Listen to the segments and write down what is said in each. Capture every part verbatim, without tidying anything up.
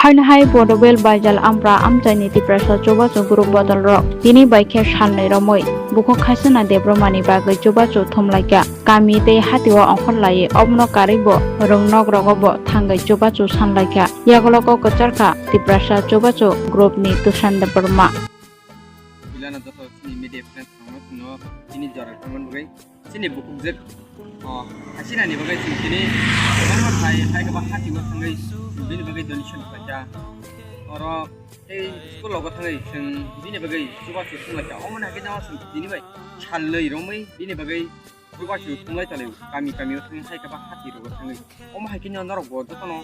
Haino hai Bodobil Baijal Ampra amchaini Tiprasa chubachu group bodol rok tini bai khe salnwi romwi bukhuk Khaisana Debbarmani bagwi chubachu thumlaikha. Kami tei hatio ongkhorlaiwi obono karwibo rwngnok rogobo thangwi chubachu sanlaikha. Yagulo kok kwcharkha Tiprasa chubachu group ni Tushan Debbarma. Pilano joto chini media friends rokno chwngno chini jora tangmani bagwi chini bukhuk je, o, hachina ni bagwi chwng chini manma thai hai kaba hati o thangwi bini bagwi donation khlaikha. Oro tei school logo thangwi chwng bini bagwi chubachu thumlaikha. Omo ni hagwi no chwng tini bai salnwi romwi bini bagwi chubachu thumlai tali kami kami o thangwi hai kaba hati rogo thangwi. Omo hai khe no norok bo jotono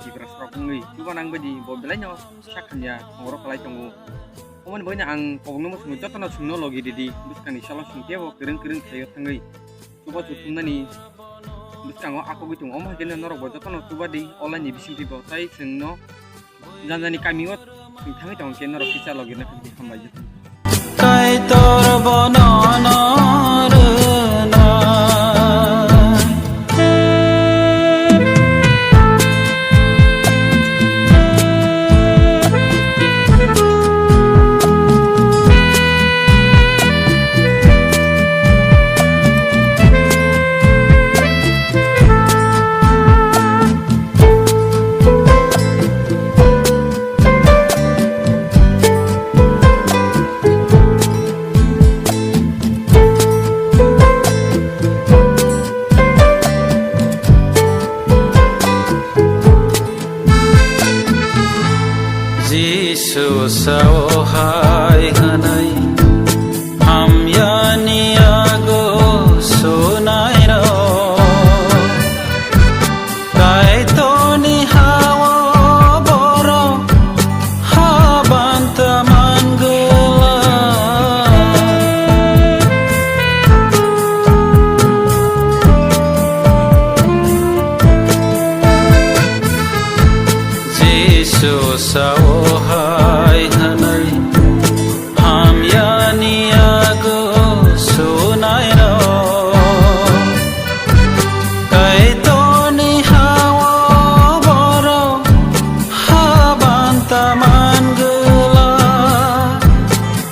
Tiprasa rok wngwi chuba nang baidi bo belai no sak hamya thongoro kwlai tongo. Omo ni bagwi no ang kobokno muchungo jotono chwngno logi ridi bwskangni salo chwng kebo kwrwng kwrwng khaio thangwi chubachu thumnani bwskango akogwi tongo. Omo hai khe no norok bo jotono chuba di online ni bisingtwi bo tei chwngno Janjani kami o thangwi tong khe norok kisa logi na khe hambai jotho. Kaitor bono no rwna. Jisu sao hai hwnwi, hamyani yago sunairok. Kaitorni ha-o borok habanta mangwlak. Jisu sao hai hwnwi, hamyani yago sunairok. Kaitorni ha-o borok habanta mangwlak.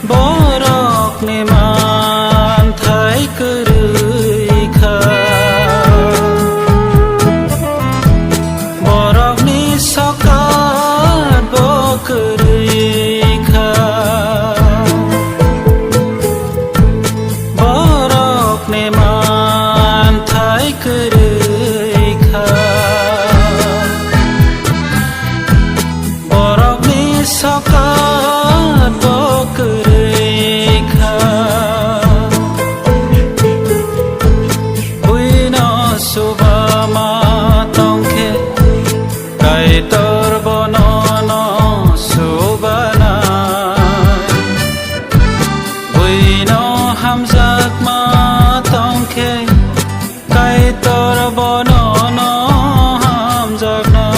Borokni manthai kwrwi kha. Borokni sokat bo kwrwi kha. Borokni manthai kwrwi kha. Borokni sokat bo kwrwi kha. Buino suba ma tong khe, Kaitor bono no subanai. Buino hamjakma tong khe, Kaitor bono no hamjaknai.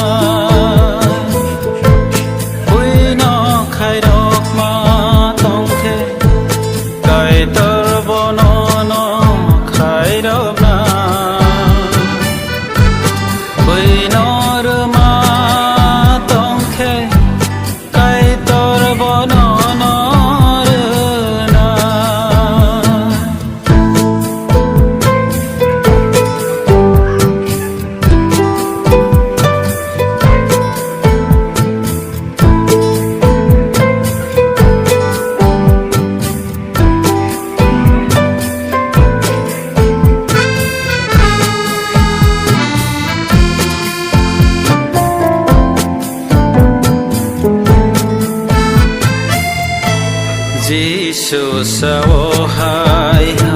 Buino khairokma tong khe, Kaitor bono no khairoknai. Buino rwma tong khe, Kaitor bono no rwna. Jisu sao ha